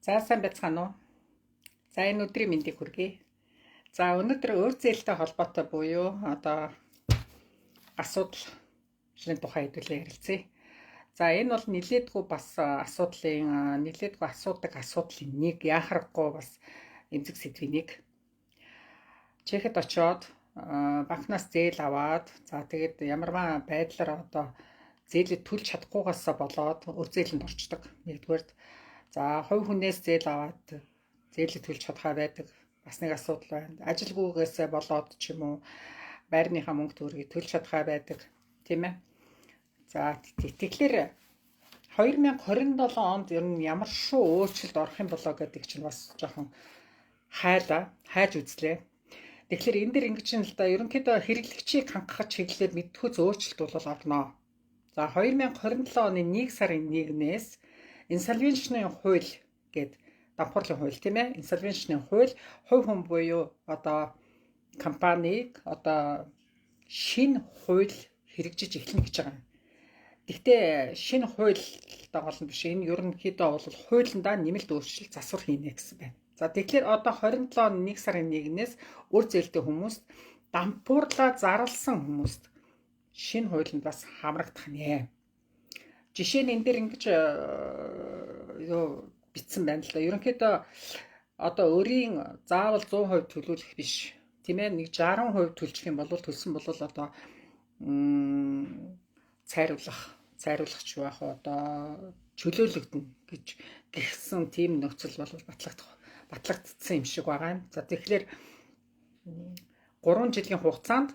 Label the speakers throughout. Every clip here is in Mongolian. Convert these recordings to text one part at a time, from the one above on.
Speaker 1: За сайн байцгаана уу? За энэ өдрийн мэндийг хүргэе. За өнөөдөр өөр зээлтэй холбоотой буюу одоо асуудлын тухай хэдүүлээ ярилцъя. За энэ бол нилээдгүй бас асуудлын нилээдгүй асуудаг асуудлын нэг, яхарахгүй бас эмзэг сэдвийн нэг. Чехэд очоод банкнаас зээл аваад, за тэгээд ямарваа байдлаар одоо зээлээ төлж чадахгүйгаасаа болоод өр зээлэнд орчдөг. Нэгдүгээрт, за хувь хүнээс зээл аваад зээлээ төлж чадхаа байдаг. Бас нэг асуудал байна. Ажилгүйгээсээ болоод ч юм уу байрныхаа мөнгө төгрөгийг төлж чадхаа байдаг. Тийм ээ. За тэгэхээр 2027 онд ер нь ямар шүү өөрчлөлт орох юм болоо гэдэг чинь бас жоохон хайлаа, хайж үзлээ. Тэгэхээр энэ дэр ингэж юм л да, ерөнхийдөө хэрэглэгчийг хангах чиглэлээр мэдхүйц өөрчлөлт бол орно. За 2027 оны 1 сарын 1-ээс insolvency-ийн хууль гээд дампуурлын хууль, тийм ээ. Insolvency-ийн хууль хувь хүн буюу одоо компанийг одоо шинэ хууль хэрэгжиж эхэлнэ гэж байгаа юм. Гэхдээ шинэ хууль гол нь биш. Энэ ерөнхийдөө бол хуулиндаа нэмэлт өөрчлөлт засвар хийнэ гэсэн байна. За тэгэхээр одоо 27 оны 1 сарын 1-ээс үр зээлтэй хүмүүст, дампуурлаа зарласан хүмүүст шинэ хуулинд бас хамрагдах нэ. Жишээ нь энэ дээр ингэж юу бичсэн байна л да. Ерөнхийдөө одоо өрийн заавал 100% төлөвлөх биш. Тийм ээ, нэг 60% төлчих юм бол, төлсөн бол одоо цайруулах ч байх одоо чөлөөлөгдөнө гэж гисэн тийм нөхцөл бол батлагдсан юм шиг байгаа юм. За тэгэхээр 3 жилийн хугацаанд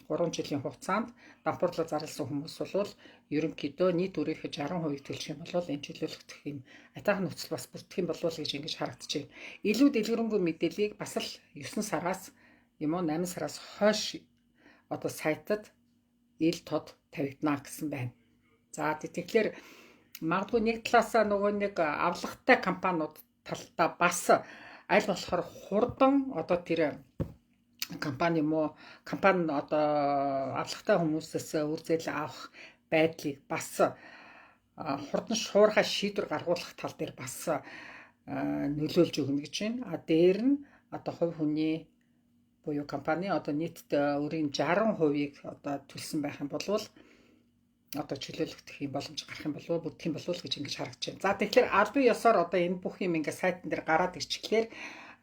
Speaker 1: 3 жилийн хугацаанд дампуурлаа зарласан хүмүүс бол ерөнхийдөө нийт өрийнхөө 60% төлчих юм бол энэ чөлөөлөгдөх юм айтайхан нөхцөл бас бүрдэх юм болов уу гэж ингэж харагдаж байна. Илүү дэлгэрэнгүй мэдээллийг бас л 9 сараас юм уу 8 сараас хойш одоо сайтад ил тод тавигдана гэсэн байна. За тэгэхээр магадгүй нэг талаасаа нөгөө нэг авлагатай компаниуд талдаа бас аль болохоор хурдан одоо тэр компани юм уу, компани одоо авлагатай хүмүүсээс үр зээл авах байдлыг бас хурдан шуурхай шийдвэр гаргуулах тал дээр бас нөлөөлж өгнө гэж байна. А дээр нь одоо хувь хүний буюу компани одоо нийтдээ өрийн 60%-ийг одоо төлсөн байх юм бол одоо чөлөөлөгдөх юм боломж гарах юм болов, бүрдэх юм болов гэж ингэж харагдаж байна. За тэгэхээр албан ёсоор одоо энэ бүх юм ингээ сайтн дээр гараад ирчихлээр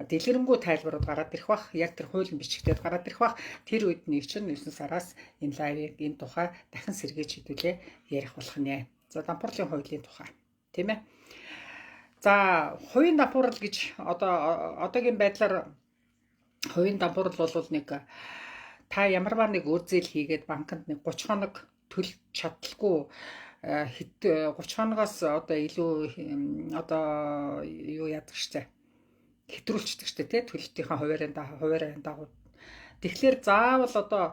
Speaker 1: дэлгэрэнгүй тайлбарууд гараад ирэх бах. Яг тэр хуулийн бичигтээд гараад ирэх бах. Тэр үед нэг чинь 9 сараас энэ live-ыг, энэ тухай дахин сэргээж хэдүүлээ ярих болох нэ. За дампуурлын хуулийн тухай. Тийм ээ. За хувийн дампуурал гэж одоо одоогийн байдлаар хувийн дампуурал бол нэг та ямарваа нэг өр зээл хийгээд банкнд нэг 30 хоног төлж чадалгүй хэд 30 хоногоос одоо илүү одоо юу яадаг штэ, хэтрүүлчихдэг штэ, тий, төлөлтийнхаа хуваарийн дагуу. Тэгэхээр заавал одоо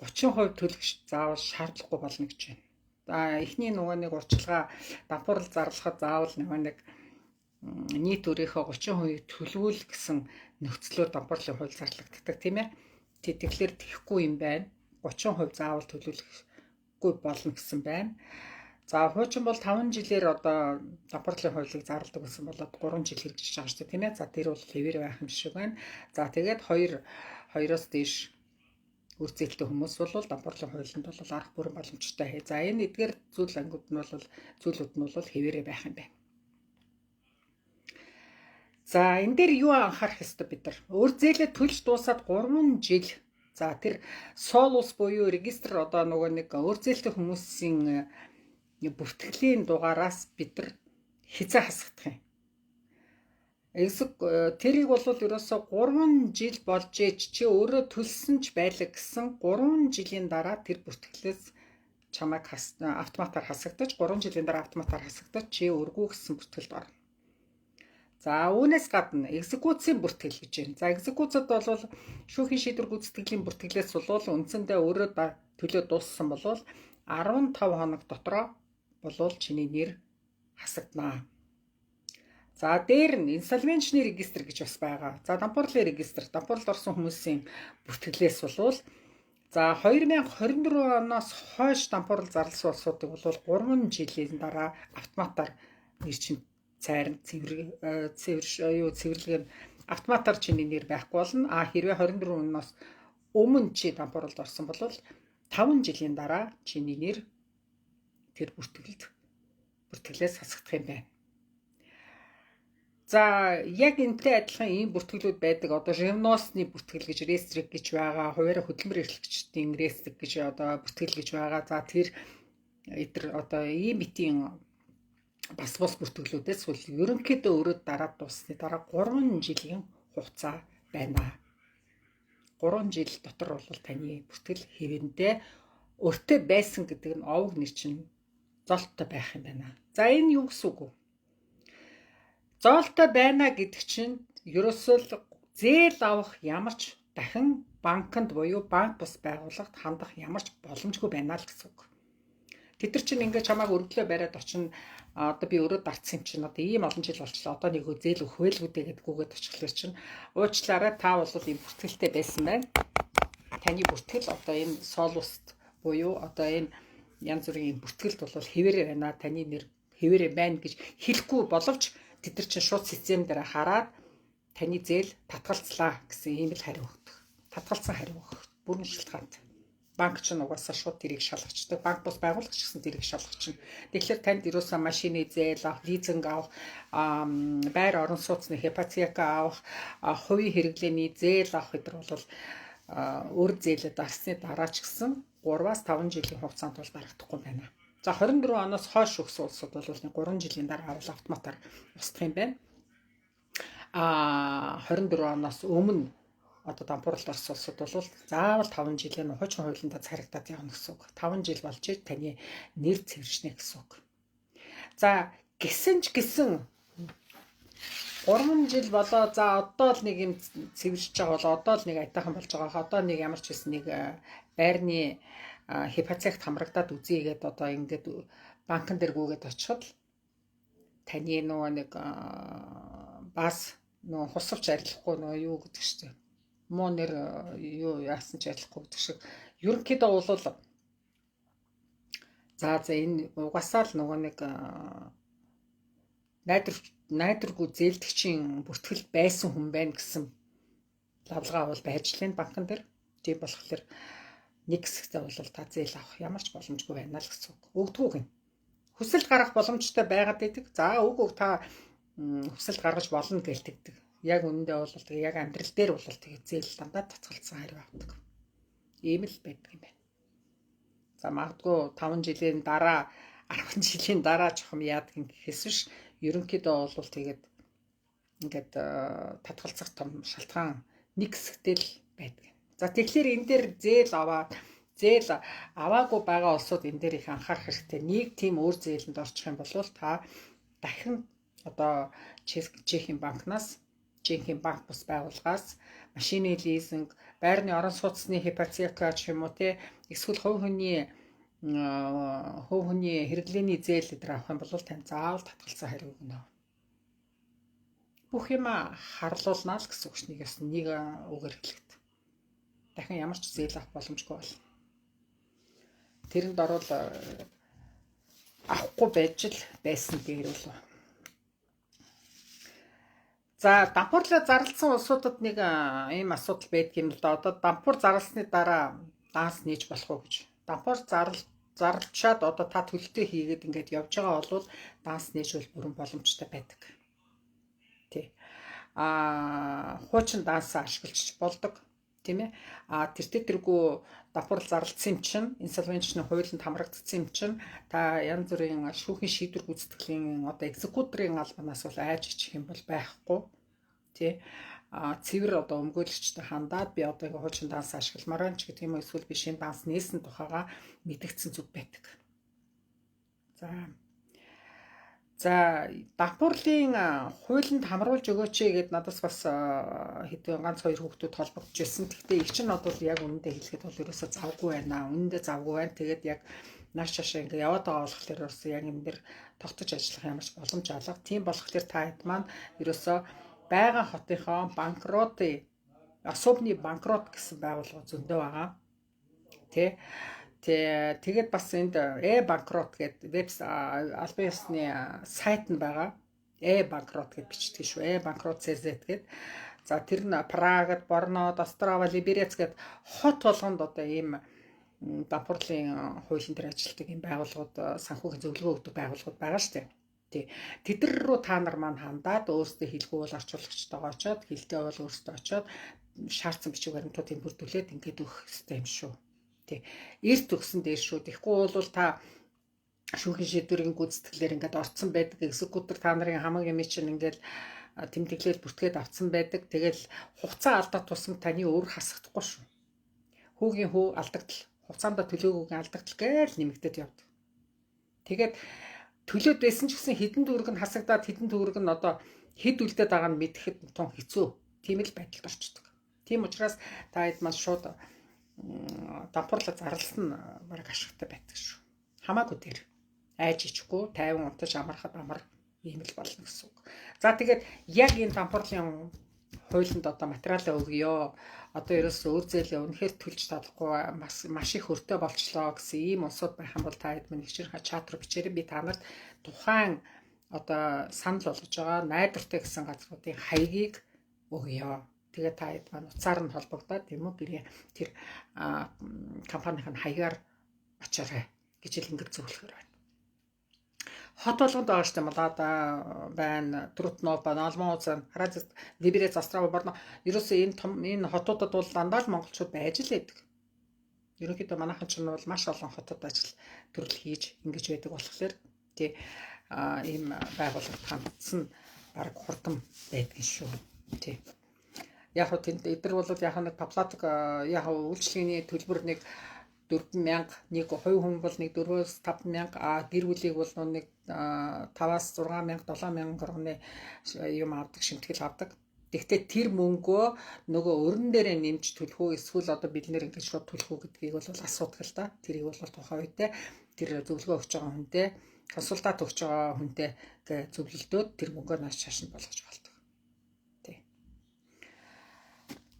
Speaker 1: 30% төлөх заавал шаардлагагүй болно гэж байна. За эхний нөгөө нэг урьдчилгаа дампуурал зарлахад заавал нөгөө нэг нийт өрийнхөө 30% төлөвөл гэсэн нөхцлөөр дампуурлын хууль зарлагддаг, тийм ээ. Тэгэхээр тэхгүй юм байна. 30% заавал төлөвлөхгүй болно гэсэн байна. За хуучин бол 5 жилээр одоо дампуурлын хуулийг зарладаг гэсэн болоод 3 жил хэрэгжиж байгаа шүү дээ, тийм ээ. За тэр бол хэвээр байх юм шиг байна. За тэгээд 2 2-оос дээш үр зээлтэй хүмүүс бол дампуурлын хуулинд бол орох бүрэн боломжтой. За энэ эдгээр зүйл ангууд нь бол зүйлүүд нь бол хэвээрээ байх юм байна. За энэ дээр юу анхаарах ёстой бид нар? Өр зээлээ төлж дуусаад 3 жил. За тэр SOLUS буюу регистр одоо нөгөө нэг өр зээлтэй хүмүүсийн бүртгэлийн дугаараас бид нар хэзээ хасагдах юм? Тэрийг бол ерөөсө 3 жил болж ээж чи өөрөө төлсөн ч байлаа гэсэн 3 жилийн дараа тэр бүртгэлээс чамайг автоматар хасагдаж, 3 жилийн дараа автоматар хасагдаж, чи өргүү гэсэн бүртгэлд орно. За үүнээс гадна экзекуцийн бүртгэл гэж байна. За экзекуцид бол шүүхийн шийдвэр гүйцэтгэлийн бүртгэлээс бол үндсэндээ өөрөө төлөө дууссан бол 15 хоног дотроо болвол чиний нэр хасагдана. За дээр нь insolvency регистр гэж бас байгаа. За дампуурлын регистр, дампуурлд орсон хүмүүсийн бүртгэлээс болвол за 2024 оноос хойш дампуурал зарласан улсуудыг бол 3 жилийн дараа автоматар нэр чинь Цайран цэвэр цэвэр юу цэвэрлэгээ автоматар чиний нэр байхгүй болно. А хэрвээ 24 оноос өмнө чи дампууралд орсон бол 5 жилийн дараа чиний нэр тэр бүртгэлээс хасагдах юм байна. За, яг энэтэй адилхан ийм бүртгэлүүд байдаг. Одоо живностный бүртгэл гэж, реестрик гэж байгаа. Хуваарь хөдөлмөр эрхлэгчдийн реестрик гэж, одоо бүртгэл гэж байгаа. За, тэр эдэр одоо ийм битийн бас бус бүртгэлүүдээс бол ерөнхийдөө өрөөд дараад дууссаны дараа 3 жилийн хугацаа байна. 3 жил дотор бол таны бүртгэл хэвэндээ өртөө байсан гэдэг нь овог нэр чинь золттой байх юм байна. За, энэ юу гэсэн үг вэ? Золттой байна гэдэг чинь ерөөсөө л зээл авах ямар ч дахин банкнд буюу банк бус байгууллагад хандах ямар ч боломжгүй байна л гэсэн үг. Тэд нар чинь ингээд чамааг өргөдлөө бариад очино. Одоо би өрөөд дарцсан юм чинь одоо ийм олон жил болчлоо. Одоо нэг зээл өгөх байлгүй дээ гэдгүүгээд очихлоор чинь уучлаарай, та бол ийм бүртгэлтэй байсан байна. Таны бүртгэл одоо энэ SOLVUS-т буюу одоо энэ янз бүрийн бүртгэлд бол хэвээрээ байна. Таны нэр хэвээрээ байна гэж хэлэхгүй боловч тэд нар чинь шууд систем дээр хараад таны зээл татгалцлаа гэсэн ийм л хариу өгдөг. Татгалцсан хариу өгөх бүрэн шалтгаантай. Банк ч угаасаа шууд тэрийг шалгачдаг. Банк бус байгууллага ч гэсэн тэрийг шалгачна. Тэгэхээр танд ерөөсөө машины зээл авах, лизинг авах, байр орон сууцны ипотека авах, хувийн хэрэглээний зээл авах гэдэг бол өөр зээлээ дарсны дараа ч гэсэн 3-аас 5 жилийн хугацаанд бол дарагдахгүй байна. За, 24 оноос хойш өгсөн улсууд бол 3 жилийн дараа авал автоматар устдах юм байна. А 24 оноос өмнө одоо дампууралд орсон улсууд бол заавал 5 жилийн хуучин хуулиндаа цагтаад явна гэсэн үг. 5 жил болж таны нэр цэвэршнэ гэсэн үг. За, гисэн ч гисэн 3 жил болоо, за, одоо л нэг юм цэвэршиж байгаа бол одоо л нэг аятайхан болж байгаа. Одоо нэг ямар ч байсан нэг байрны ипотект хамрагдаад үзье гэдээ одоо ингээд банкн дээр гүгээд очиход таны нөгөө нэг бас нөгөө хусавч арилахгүй, нөгөө юу гэдэг чинь муу нэр юу яасан ч арилахгүй гэдэг шиг, ерөнхийдөө бол за энэ угаасаа л нөгөө нэг найдваргүй зээлдэгчийн бүртгэл байсан хүн байна гэсэн лавлгаа бол байж л энэ банкн дээр. Тийм болохоор нэг хэсэгтээ бол та зээл авах ямар ч боломжгүй байна л гэсэн үг. Өгдөггүй гин. Хүсэлт гаргах боломжтой байгаад байдаг. За, үгүй, та хүсэлт гаргаж болно гэж тэгдэг. Яг үнэндээ бол тэгээ яг амьдрал дээр бол тэгээ зээл дандаа цацгалцсан хариу авдаг. Ийм л байдаг юм байна. За, магадгүй 5 жилийн дараа, 10 жилийн дараа жоохон яадаг юм гэхээс биш, ерөнхийдөө бол тэгээд ингээд татгалзах том шалтгаан нэг хэсэгтэй л байдаг. За, тэгэхээр энэ дээр зээл аваад, зээл аваагүй байгаа улсууд энэ дээр их анхаарах хэрэгтэй. Нэг тийм өөр зээлэнд орчих юм бол та дахин одоо Чехийн банкнаас, Чехийн банк бус байгууллагаас машины лизинг, байрны орон сууцны ипотека ч юм уу те, эсвэл хувь хүний хэрэглээний зээл эдэр авах юм бол тань заавал татгалзсан хариу өгнө. Бүх юм харлуулнаа л гэсэн үг ш, нэг ёс нэг үгээр хэлэхэд. Дахин ямар ч зээл авах боломжгүй бол. Тэрэнд орвол авахгүй байж л байсан дээр болов. За, дампуурлаа зарласан улсуудад нэг ийм асуудал байдаг юм л да. Одоо дампуур зарласны дараа данс нээж болох уу гэж. Дампуур зарлчаад одоо та төлөлтөө хийгээд ингээд явж байгаа бол данс нээж бол бүрэн боломжтой байдаг. Тий. А хуучин дансаа ашиглаж болдог, тийм ээ. А тэртээ тэргүй дампуурал зарласан юм чинь, insolvency хуулинд хамрагдсан юм чинь та янз бүрийн шүүхийн шийдвэр гүйцэтгэлийн одоо executor-ын албанаас бол айж ичих юм бол байхгүй, тий. А цэвэр одоо өмгөөлөгчтэй хандаад би одоо ингээ хуучин данс ашигламаар байна ч гэдэг юм уу, эсвэл би шинэ данс нээсэн тухайга мэдэгдсэн зүг байдаг. За, дампуурлын хуулинд хамруулж өгөөч гэд надаас бас хэдэн ганц хоёр хүүхдүүд холбогдож ирсэн. Гэхдээ их чинь бол яг үнэндээ хэлэхэд бол ерөөсөө завгүй байна. Үнэндээ завгүй байна. Тэгээд яг нааш чашаа ингээ яваад байгаа болохоор ерөөсөө яг энэ дэр тогтож ажиллах ямар ч боломж алга. Тийм болохоор та хэд маань ерөөсөө байгаа хотынхоо банкротын особны банкрот гэсэн байгууллага зөндөө байгаа. Тэ. Тэгээд бас энд e-банкрот гэдэг веб албан ёсны сайт нь байгаа. E-банкрот гэж бичдэг шүү. E-банкрот CZ гээд. За тэр нь Прагад, Борнод, Острава, Либерец гээд хот болгонд одоо ийм дампуурлын хуулийн дээр ажилладаг ийм байгууллагууд, санхүүгийн зөвлөгөө өгдөг байгууллагууд байгаа шүү дээ. Тий. Тэдэр рүү та нар маань хандаад өөрсдөө хэлгүй бол орчуулагчтайгаа очиод, хэлтэй бол өөрсдөө очиод шаардсан бичиг баримтуудыг бүрдүүлээд ингээд өгөх ёстой юм шүү. Тий. Эрт өгсөн дээр шүү. Тэгэхгүй бол та шүүхийн шийдвэрийн гүйцэтгэлээр ингээд орцсон байдаг. Экзекутор та нарын хамаг юм чинь ингээд тэмдэглэл бүртгээд авцсан байдаг. Тэгэл хугацаа алдах тусам таны өөр хасагдахгүй шүү. Хүүгийн хүү алдагдал, хугацаанд төлөөгүйн алдагдал гээл нэмэгдээд явдаг. Тэгээд төлөөд байсан ч гэсэн хэдэн төгрөг нь хасагдаад хэдэн төгрөг нь одоо хэд үлдээд байгаа нь мэдэхэд тун хэцүү. Тийм л байдалд орчдөг. Тийм учраас та хэд маань шууд дампуурлаа зарласан нь бараг ашигтай байдаг шүү. Хамаагүй тэр айж ичихгүй тайван унтаж амархад амар ийм л болно гэсэн үг. За тэгээд яг энэ дампуурлын хуулинд одоо материалаа өгье. Одоо ерөөсөө өр зээлээ үнэхээр төлж чадахгүй маш их хөртэй болчлоо гэсэн ийм улсууд байх юм бол та хэд минь хичээрхаа чат руу бичээрэй. Би та нарт тухайн одоо санал болгож байгаа найдвартай гэсэн газруудын хаягийг өгье. Тэгээ та хэд маань утсаар нь холбогдоод тийм үү гэрээ тэр компанийн хаягаар очоорой гэж л ингэж зөвлөхөр байна. Хот болгонд байгаа шүү дээ. Малада байна, Трутнов байна, Алмаз, Харазс, Либерец, Острава, Борно. Ерөөсөө энэ том энэ хотуудад бол дандаа л монголчууд байж л байдаг. Ерөнхийдөө манайхан ч бол маш олон хотод ажил төрөл хийж ингэж байдаг болохоор тий ийм байгууллагад хандсан баг хурдан байдаг шүү. Тий. Яг хөө тэнд эдгээр бол яг нэг паплатик яг үйлчлэгээний төлбөр нэг 4,000 нэг хувь хүн бол нэг 4-өөс 5,000 гэр бүлийг бол нэг 5-аас 6,000 7,000 гаруйны юм авдаг, шимтгэл авдаг. Гэхдээ тэр мөнгөө нөгөө өрн дээрээ нэмж төлөх үү эсвэл одоо бид нэр ингэж шууд төлөх үү гэдгийг бол асуудаг л да. Тэрийг бол тухайн үедээ тэр зөвлөгөө өгч байгаа хүнтэй, консультант өгч байгаа хүнтэй зөвлөлдөөд тэр мөнгөө нааш чааш нь болгож болдог. Тий.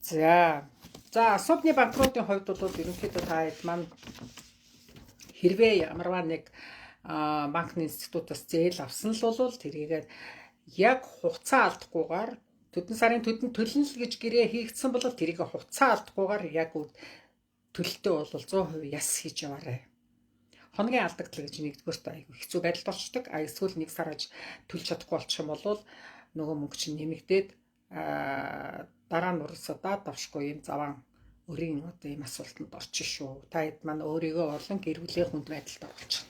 Speaker 1: За. За особны банкротын хувьд бол ерөнхийдөө та хэд маань хэрвээ ямарваа нэг банкны институтаас зээл авсан л бол тэрийг яг хугацаа алдахгүйгээр төдөн сарын төдөнд төлнө л гэж гэрээ хийгдсэн бол тэрийг хугацаа алдахгүйгээр яг төлөлтөө бол 100% яс хийж яваарай. Хоногийн алдагдал гэж нэгдүгээрт айгүй хэцүү байдалд орчдөг. А эсвэл нэг сар аж төлж чадахгүй болчих юм бол нөгөө мөнгө чинь нэмэгдээд дараа нь урсаа даад давшгүй юм заван өрийн одоо ийм асуултанд орчих шүү. Та хэд маань өөрийгөө болон гэр бүлээ хүнд байдалд оруулчих.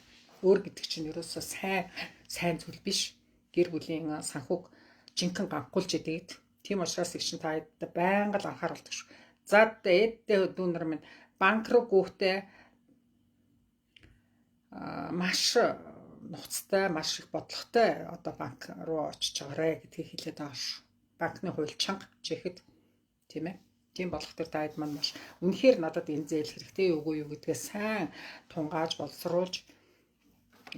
Speaker 1: Өөр гэдэг чинь ерөөсөө сайн зүйл биш. Гэр бүлийн санхүүг жинхэнэ ганхуулж идэг. Тийм учраас их чинь та хэд байнга л анхааруулдаг шүү. За эддээ дүүнер минь банк руу гүйхдээ маш нухацтай, маш их бодлоготой одоо банк руу очиж байгаарэ гэдгийг хэлээд байгаа шүү. Банкны хууль чанга чихэд тийм ээ. Тийм болох төр та хэд маань маш үнэхээр надад энэ зээл хэрэгтэй үгүй юу гэдгээ сайн тунгааж боловсруулж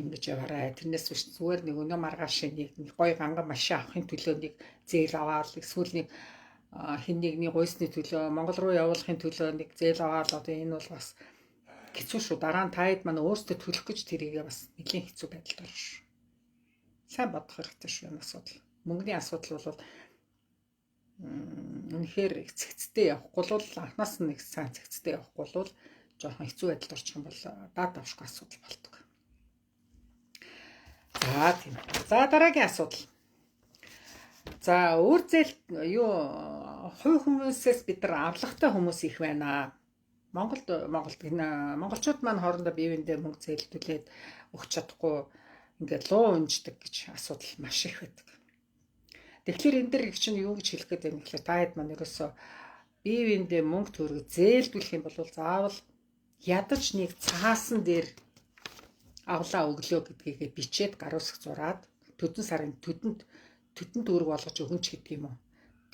Speaker 1: ингэж яваарай. Тэрнээс биш зүгээр нэг өнөө маргааш нэг гоё ганган машин авахын төлөө нэг зээл аваад эсвэл нэг хин нэгний гуйсны төлөө Монгол руу явуулахын төлөө нэг зээл аваад одоо энэ бол бас хэцүү шүү. Дараа нь та хэд маань өөрсдөө төлөх гэж тэрийгээ бас нэлийн хэцүү байдалд орно шүү. Сайн бодох хэрэгтэй шүү энэ асуудал. Мөнгөний асуудал бол үнэхээр цэгцтэй явахгүй бол анхнаас нь нэг сайн цэгцтэй явахгүй бол жоохон хэцүү байдалд орчих юм бол даад давшгүй асуудал болдог. За тийм. За дараагийн асуудал. За өөр зээл юу хувь хүмүүсээс бид нар авлагатай хүмүүс их байна. Монголд энэ монголчууд маань хоорондоо бие биендээ мөнгө зээлдүүлээд өгч чадахгүй ингээд луу унждаг гэж асуудал маш их байдаг. Тэгэхээр энэ дэр их чинь юу гэж хэлэх гээд байна гэхээр та хэд маань ерөөсөө бие биендээ мөнгө төгрөг зээлдүүлэх юм бол заавал ядаж нэг цаасан дээр авлаа өглөө гэдгийгээ бичээд гар үсэг зураад төдөн сарын төдөнд төдөн төгрөг болгож өгөн ч гэдэг юм уу.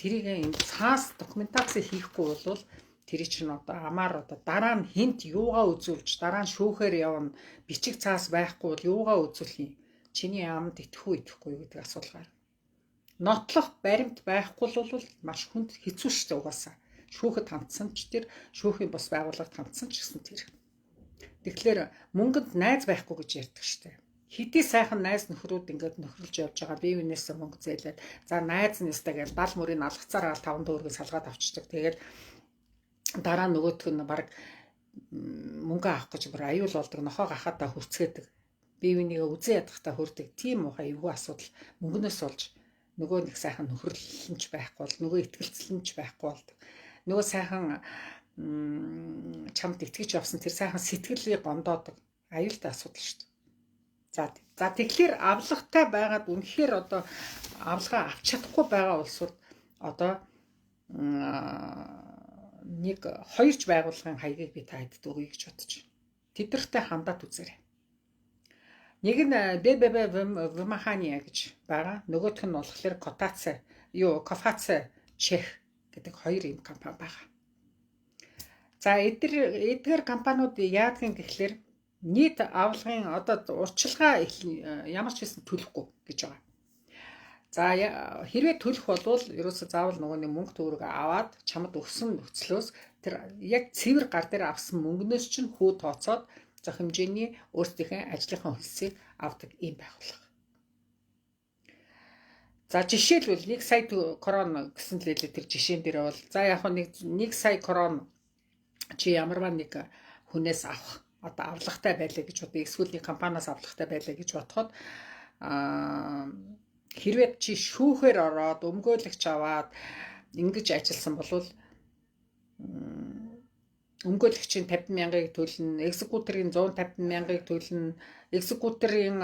Speaker 1: Тэрийг энэ цаас документац хийхгүй бол тэр чинь одоо амаар одоо дараа нь хинт юугаа үзүүлж дараа нь шүүхээр явна, бичиг цаас байхгүй бол юугаа үзүүлэх юм. Чиний амд итгэх үү итгэхгүй юу гэдэг асуудал гарна. Нотлох баримт байхгүй бол маш хүнд хэцүү шүү дээ угаасаа. Шүүхэд хандсан ч тэр, шүүхийн бус байгууллагад хандсан ч гэсэн тэр. Тэгэхээр мөнгөнд найз байхгүй гэж ярьдаг шүү дээ. Хэдий сайхан найз нөхрүүд ингээд нөхөрлж явж байгаа, бие биенээсээ мөнгө зээлээд, за найз нь өстэй гэж 70 мөрийг алгацаар аал 5 төгрөгийг салгаад авчдаг. Тэгээд дараа нөгөөх нь баг мөнгө авах гэж бүр аюул болдог, нохоо гахаадаа хүрцгээдэг. Бие бинийгээ үзэн ядахтаа хүрдэг. Тийм муухай эвгүй асуудал мөнгнөөс болж нөгөө нэг сайхан нөхөрлөл нь ч байхгүй бол, нөгөө итгэлцэл нь ч байхгүй болдог. Нөгөө сайхан чамд итгэж явсан тэр сайхан сэтгэлийг гомдоодог. Аюултай асуудал шүү дээ. За тэгэхээр авлагатай байгаад үнэхээр одоо авлага авч чадахгүй байгаа улсууд одоо нэг хоёрч байгууллагын хаягийг би та хэдд өгье гэж бодож байна. Тэдэртэй хандаад үзээрэй. Нэг нь ДББ Вимахания гэж байгаа. Нөгөөх нь болохоор Котац, юу Кофац Чех гэдэг хоёр юм компани байгаа. За эдгээр компаниуд яадгийн гэхлээр нийт авлагын одоо урьдчилгаа ямар ч байсан төлөхгүй гэж байгаа. За хэрвээ төлөх болвол ерөөсөө заавал нөгөө нэг мөнгө төгрөг аваад чамд өгсөн нөхцлөөс тэр яг цэвэр гар дээр авсан мөнгнөөс чинь хүү тооцоод зох хэмжээний өөрсдийнхээ ажлынхаа хөлсийг авдаг ийм байгууллага. За жишээлбэл 1 сая крон гэсэн л хэлээ тэр жишээн дээр бол за яг нэг 1 сая крон чи ямарваа нэг хүнээс авах одоо авлагатай байлаа гэж бодъё. Эсвэл нэг компаниас авлагатай байлаа гэж бодоход хэрвээ чи шүүхээр ороод өмгөөлөгч аваад ингэж ажилласан бол өмгөөлөгчийн 50 мянгаыг төлнө, экзекуторын 150 мянгаыг төлнө, экзекуторын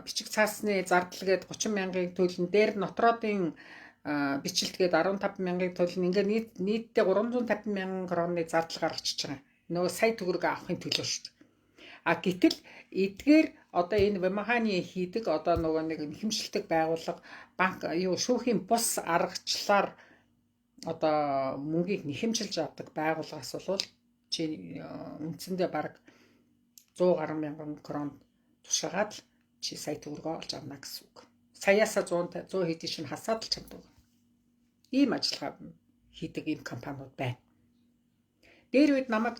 Speaker 1: бичиг цаасны зардал гээд 30 мянгаыг төлнө, дээр нотродын бичлэлт гээд 15 мянгаыг төлнө. Ингээ нийтдээ 350 мянган кроны зардал гаргачихж байгаа. Нөгөө сая төгрөг авахын төлөө шүү дээ. А гэтэл эдгээр одоо энэ Вимаханы хийдэг одоо нөгөө нэг хэмжилдэг байгууллага банк юу шүүхийн бус аргачлалаар одоо мөнгийг нэхэмжилж авдаг байгууллагаас бол чи үндсэндээ бараг 100 гаруй мянган крон тушаагаад л чи сая төгрөгөө олж авна гэсэн үг. Саяасаа 100 100 хэдий чинь хасаад л чамд өгнө. Ийм ажиллагаа хийдэг ийм компаниуд байна. Дээр үед намайг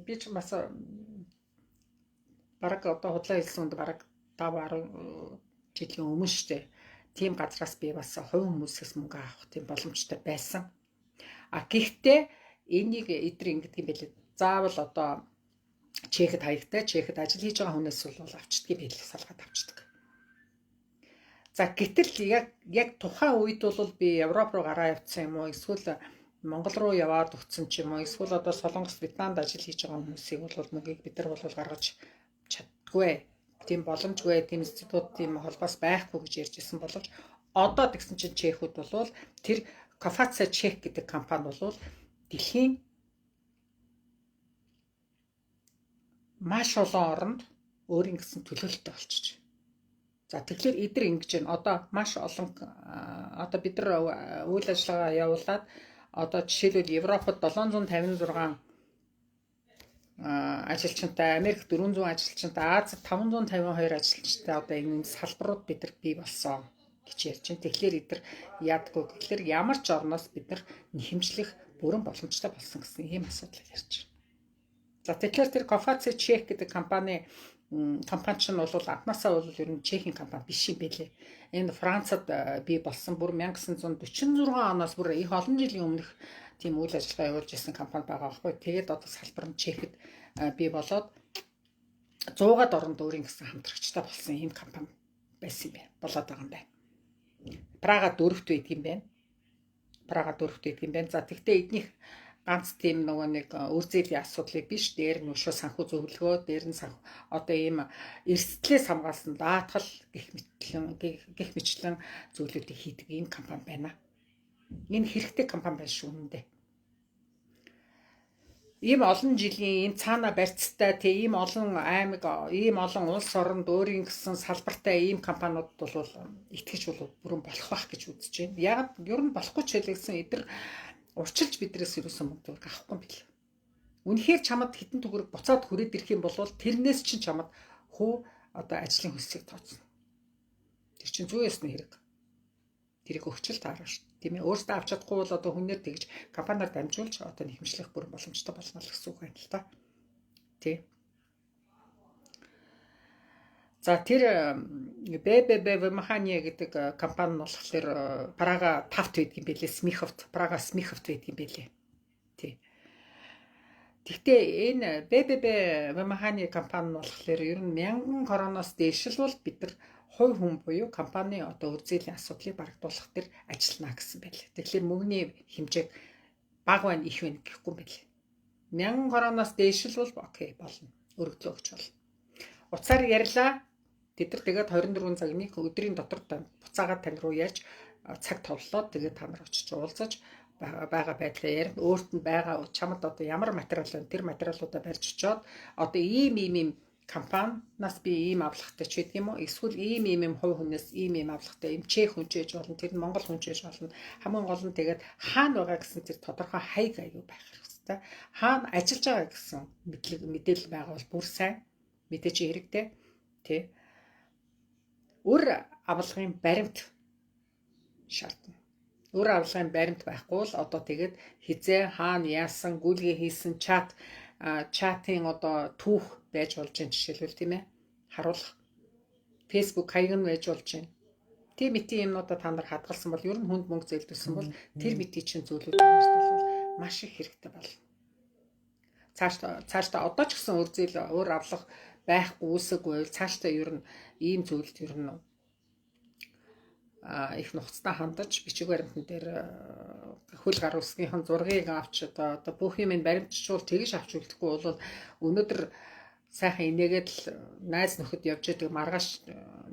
Speaker 1: би ч бас бараг одоо худлаа хэлсэн үнд бараг 5 10 жилийн өмнө штэ. Тийм газраас би бас хувь хүмүүсээс мөнгө авах тийм боломжтой байсан. А гэхдээ энийг эдгээр ингэдэг юм байлээ. Заавал одоо Чехэд хаягтай, Чехэд ажил хийж байгаа хүнээс бол авчдгийг байлээ, салгаад авчдаг. За гэтэл яг тухайн үед бол би Европ руу гараа явцсан юм уу эсвэл Монгол руу яваад өгсөн ч юм уу эсвэл одоо Солонгос, Вьетнамд ажил хийж байгаа хүмүүсийг бол мөнгийг бид нар бол гаргаж чаддгүй. Тийм боломжгүй, тийм институт, тийм холбоос байхгүй гэж ярьж ирсэн боловч одоо тэгсэн чинь Чехүүд бол тэр Кофаца Чех гэдэг компани бол дэлхийн маш олон оронд өөрийн гэсэн төлөөлөлтөй болчих. За тэгэхээр эдгээр ингэж байна. Одоо маш олон одоо бид нар үйл ажиллагаа явуулаад одоо жишээлбэл Европод 756 ажилчинтай, Америк 400 ажилчинтай, Азид 552 ажилчинтай одоо энэ салбарууд бид нар бий болсон гэж ярьж байна. Тэгэхээр эдгээр яадгүй гэхлээр ямар ч орноос бид нар нэхэмжлэх бүрэн боломжтой болсон гэсэн ийм асуудал ярьж байна. За тэгэхээр тэр Кофац Чех гэдэг компани чинь бол анхнаасаа бол ер нь Чехийн компани биш юм байлээ. Энэ Францад бий болсон бүр 1946 оноос бүр их олон жилийн өмнөх тийм үйл ажиллагаа явуулж исэн компани байгаа байхгүй. Тэгээд одоо салбар нь Чехэд бий болоод 100-аад оронд өөрийн гэсэн хамтрагчтай болсон ийм компани байсан юм байна. Болоод байгаа юм байна. Прага 4-т байдаг юм байна. Прага 4-т байдаг юм байна. За тэгтээ эднийх ганц тийм нөгөө нэг үр зээлийн асуудлыг биш, дээр нь өшөө санхүү зөвлөгөө, дээр нь одоо ийм эрсдлээс хамгаалсан даатгал гих мэтлэн зүйлүүдийг хийдэг ийм компани байна. Энэ хэрэгтэй компани байна шүү үнэндээ. Ийм олон жилийн ийм цаана барьцтай тий ийм олон аймаг, ийм олон улс оронд өөрийн гэсэн салбартай ийм компаниуд бол итгэж бол бүрэн болох байх гэж үзэж байна. Яг ер нь болохгүй ч хэлсэн эдгээр урчилж бидрээс ерөөсөн мөнгө төгрөг авахгүй юм бил. Үнэхээр чамд хитэн төгрөг буцаад хүрээд ирэх юм бол тэрнээс чинь чамд хүү одоо ажлын хөлсийг тооцно. Тэр чинь зүй ёсны хэрэг. Тэрийг өгчл таарна шүү. Тийм ээ. Өөртөө авч чадахгүй бол одоо хүнээр тэгж компаниар дамжуулж одоо нэхэмжлэх бүрэн боломжтой болно л гэсэн үг байна л та. Тий. За тэр БББ Вымахания гэдэг компани нь болохоор Прага 5-т байдаг юм билээ. Смиховт, Прага Смиховт байдаг юм билээ. Тий. Гэхдээ энэ БББ Вымахания компани нь болохоор ер нь 1000 кроноос дээш л бол бид нар хувь хүн буюу компани одоо өр зээлийн асуудлыг барагдуулах дээр ажиллана гэсэн байлээ. Тэгэхээр мөнгөний хэмжээг бага байна, их байна гэхгүй юм билээ. 1000 кроноос дээш л бол окей болно. Өргөдлөө өгч болно. Уцаар ярьлаа. Тэд нар тэгээд 24 цагны өдрийн дотор буцаагаад тань руу ярьж цаг товлоод тэгээд та нар очиж уулзаж байгаа байдлаа ярина. Өөрт нь байгаа чамд одоо ямар материал байна, тэр материалуудаа барьж очиод одоо ийм ийм ийм компаниас би ийм авлагатай ч гэдэг юм уу, эсвэл ийм ийм ийм хувь хүнээс ийм ийм авлагатай, ийм чех хүн ч байж болно, тэр нь монгол хүн ч байж болно. Хамгийн гол нь тэгээд хаана байгаа гэсэн тэр тодорхой хаяг аягүй байх хэрэгтэй. Хаана ажиллаж байгаа гэсэн мэдээлэл байгаа бол бүр сайн мэдээж хэрэгтэй, тий. Үр авлагын баримт шаардна. Үр авлагын баримт байхгүй бол одоо тэгээд хизээ хаана яасан, гүйлгээ хийсэн чатын одоо түүх байж болж байна жишээлбэл, тийм ээ. Харуулах Facebook хаяг нь байж болж байна. Тийм мэтийн юмнуудаа та нар хадгалсан бол ер нь хүнд мөнгө зээлдүүлсэн бол тэр мэтийн чинь зүйлүүд танарт бол маш их хэрэгтэй болно. Цаашдаа одоо ч гэсэн өр зээл өөр авлага байхгүй үүсэхгүй байвал цаашдаа ер нь ийм зүйлд ер нь их нухацтай хандаж бичиг баримтан дээр хөл гар үсгийнхэн зургийг авч одоо бүх юм баримтчуул тэгж авч үлдэхгүй бол өнөөдөр сайхан инээгээд л найз нөхөд явж байдаг маргааш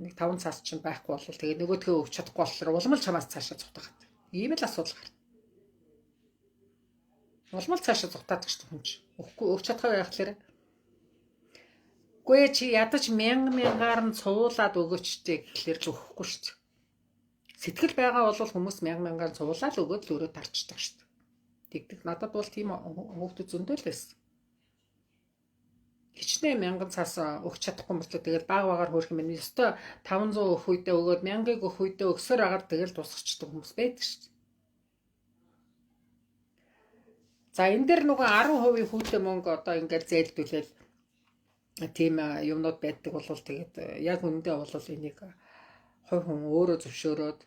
Speaker 1: нэг 5 цаас чинь байхгүй бол тэгээ нөгөөдхөө өгч чадахгүй болохоор улам л чамаас цаашаа зугтахад. Ийм л асуудал гарна. Улам л цаашаа зугтаадаг шүү хүн чинь. Өгөхгүй өгч чадхаа байхлаарэ. Үгүй чи ядаж мянга мянгаар нь цуулаад өгөөчтэй гэхлээр л өгөхгүй шүү дээ. Сэтгэл байгаа бол хүмүүс мянга мянгаар цуулаад өгөөд л өрөө тарчдаг шүү дээ. Тэгдэг. Надад бол тийм хүүхдүүд зөндөө л байсан. Хичнээн мянган цаас өгч чадахгүй мөртлөө тэгэл баг багаар хөөрх юм байна. Ёстой 500 өгөх үедээ өгөөд 1000-ыг өгөх үедээ өгсөр агаар тэгэл дуусгачихдаг хүмүүс байдаг шүү дээ. За энэ дээр нөгөө 10% хүүтэй мөнгө одоо ингээд зээлдүүлээл тийм юмнууд байдаг бол тэгээд яг үнэндээ бол энийг хувь хүн өөрөө зөвшөөрөөд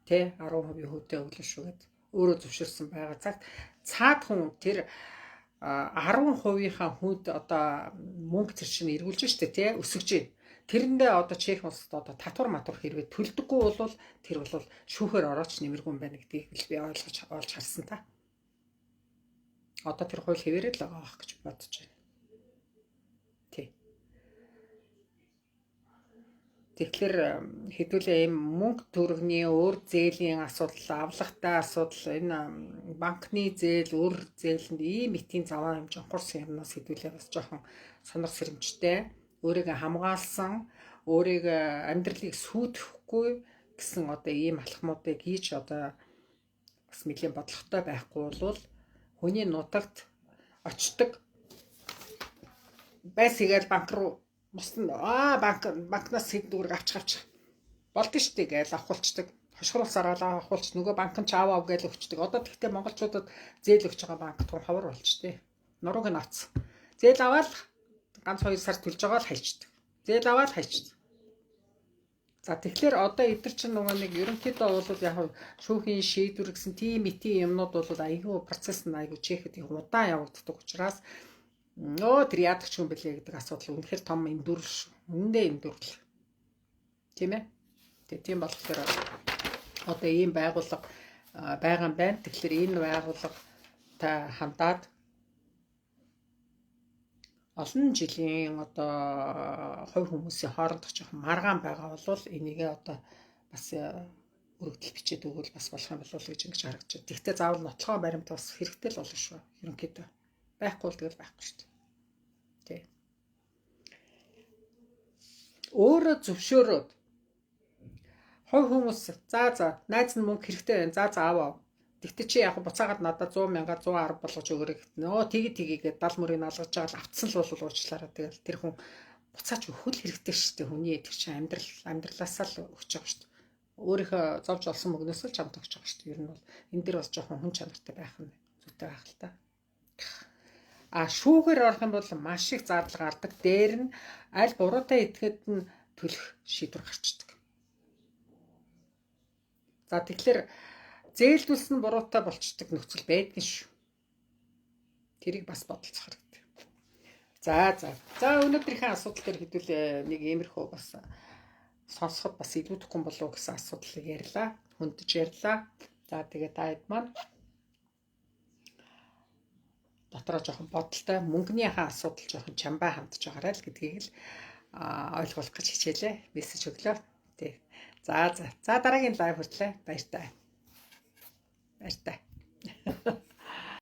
Speaker 1: тэ 10% хүүтэй өглөө шүү гэд өөрөө зөвшөөрсөн байгаа цагт цаад хүн тэр 10%-ийнхаа хүнд одоо мөнгө тэр чинь эргүүлж штэ тий өсөж байна. Тэрэндээ одоо Чех улсад одоо татвар матвар хэрвээ төлдөггүй бол тэр бол шүүхээр орооч нэмэргүй юм байна гэдгийг би ойлгож олж харсан та. Одоо тэр хууль хэвээрээ л байгаа байх гэж бодож байна. Тий. Тэгэхээр хэдүүлээ ийм мөнгө төгрөгний өөр зээлийн асуудал, авлагатай асуудал, энэ банкны зээл, өөр зээлэнд ийм итийн заваа юм жонхорсон юмнаас хэдүүлээ бас жоохон сонор сэрэмжтэй, өөрийгөө хамгаалсан, өөрийгөө амьдралыг сүйтгэхгүй гэсэн одоо ийм алхмуудыг хийж одоо бас нэлийн бодлоготой байхгүй бол хүний нутагт очдог байсгээл банк руу бусна банкнаас хэд төгрөг авчих болдсон шүү дээ гэж авахулцдаг. Хошгруулсараа л авахулч нөгөө банк нь ч аав аав гэж өгчдөг. Одоо тэгтээ монголчуудад зээл өгч байгаа банк тун ховор болчтой. Нурууг нь авцсан. Зээл аваад ганц 2 сар төлж байгаа л хайчдаг. Зээл аваад хайчдаг. За тэгэхээр одоо эдгэр чинь нөгөө нэг ерөнхийдөө бол яг шүүхийн шийдвэр гэсэн тийм итийн юмнууд бол айгүй процесс нь айгүй чехэд их удаан явагддаг учраас тэр яадаг ч юм бэлээ гэдэг асуудал үнэхээр том эндүрэл шүү. Үнэндээ эндүрэл. Тийм ээ? Тэгээ тийм болохоор одоо ийм байгууллага байгаа юм байна. Тэгэхээр энэ байгууллагатай хандаад олон жилийн одоо хувь хүмүүсийн хоорондох жоохон маргаан байгаа бол энийгээ одоо бас өргөдөл бичээд өгвөл бас болох юм болов уу гэж ингэж харагдаж байна. Тэгвэл заавал нотлохоо баримт бас хэрэгтэй л болно шүү. Ерөнхийдөө байхгүй бол тэгэл байхгүй шүү дээ. Тий. Өөрөө зөвшөөрөөд хувь хүмүүс за найз нь мөнгө хэрэгтэй байна. За аав. Тэгтээ чи яг буцаагаад надад 100 мянгаар 110 болгож өгөөрэй гэт. Нөө тгий тгийгээд 70 мөрийг алгаж байгаа л автсан л бол уучлаарай. Тэгэл тэр хүн буцаач өгөх л хэрэгтэй шүү дээ. Хүний тэр чинь амьдралаасаа л өгч байгаа шүү дээ. Өөрийнхөө зовж олсон мөнгнөөс л чамд өгч байгаа шүү дээ. Ер нь бол энэ дэр бас жоохон хүн чанартай байх нь зүйтэй байх л та. А шүүхээр орох юм бол маш их зардал гардаг. Дээр нь аль буруутай идэхэд нь төлөх шийдвэр гарчдаг. За, тэгэхээр зээлдүүлсэн нь буруутай болчдөг нөхцөл байдгийн шүү. Тэрийг бас бодолцох хэрэгтэй. За. За, өнөөдрийнхээ асуудал дээр хэдүүлээ нэг иймэрхүү бас сонсоход бас илүүдэхгүй болов уу гэсэн асуудлыг ярьлаа. Хөндөж ярьлаа. За, тэгээ та хэд маань дотроо жоохон бодолтой, мөнгөнийхөө асуудал жоохон чамбай хандж байгаарай л гэдгийг л ойлгуулах гэж хичээлээ. Мессеж өглөө. Тий. За. За, дараагийн live хүртлээ. Баяртай. Баяртай.